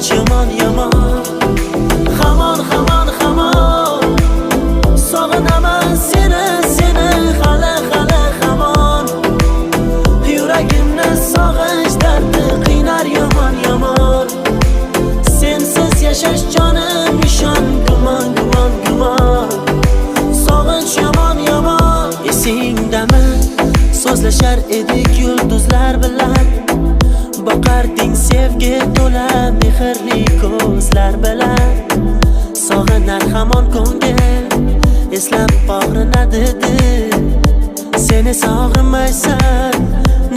Sog'inch yomon yomon, hamon hamon hamon. Sog'inaman seni, seni hali hali hamon. Yuragimni sog'inch dardi qiynar yomon yomon. Sensiz yashash jonim ishon, gumon gumon gumon. Sog'inch yomon yomon. Esingdami, so'zlashar edik yulduzlar bilan. Boqarding sevgi to'la mehrli ko'zlar bilan. Sog'inar hamon ko'ngil, eslab og'rinadi dil. Sen esa og'rimaysan.